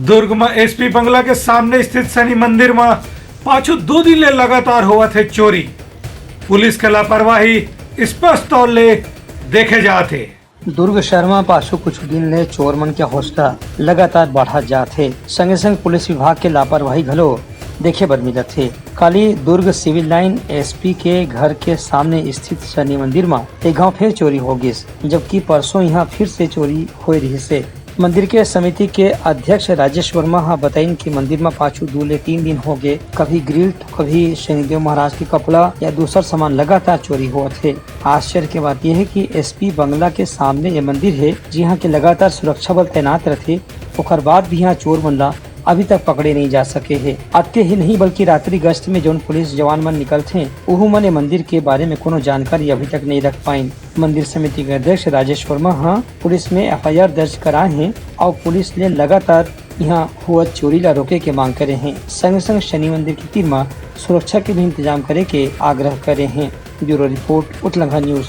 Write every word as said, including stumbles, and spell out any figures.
दुर्ग म एसपी बंगला के सामने स्थित शनि मंदिर म पाछू दो दिन ले लगातार होवत हे चोरी। पुलिस के लापरवाही स्पष्ट तौर ले देखे जात हे। दुर्ग शहर म पाछू कुछ दिन ले चोर मन के हौसला लगातार बढ़त जात हे, संगे संग पुलिस विभाग के लापरवाही घलो देखे बर मिलत हे। काली दुर्ग सिविल लाइन एसपी के घर के सामने स्थित शनि मंदिर म एक घाव फिर चोरी हो गिस, जबकि परसों इहां फिर से चोरी होए रिहिस हे। मंदिर के समिति के अध्यक्ष राजेश वर्मा ह बताइन कि मंदिर म पाछू दू ले तीन दिन हो गे, कभी ग्रिल तो कभी शनिदेव महाराज के कपड़ा या दूसर सामान लगातार चोरी होवत हे। आश्चर्य के बात यह हे कि एसपी बंगला के सामने ये मंदिर हे, जिहां के लगातार सुरक्षा बल तैनात रथे, ओकर बाद भी यहां चोर मन ला अभी तक पकड़े नहीं जा सके हे। अतके ही नहीं, बल्कि रात्रि गश्त में जौन पुलिस जवान मन निकलथे, उहू मन ये मंदिर के बारे में कोनो जानकारी अभी तक नहीं रख पाइन। मंदिर समिति के अध्यक्ष राजेश वर्मा ह पुलिस में एफआईआर दर्ज कराए हे अउ पुलिस ले लगातार इहां होवत चोरी ला रोके के मांग करे हे। संग संग शनि मंदिर के तीर म सुरक्षा के भी इंतजाम करे के आग्रह करे हे। Bureau report, Utlangha news.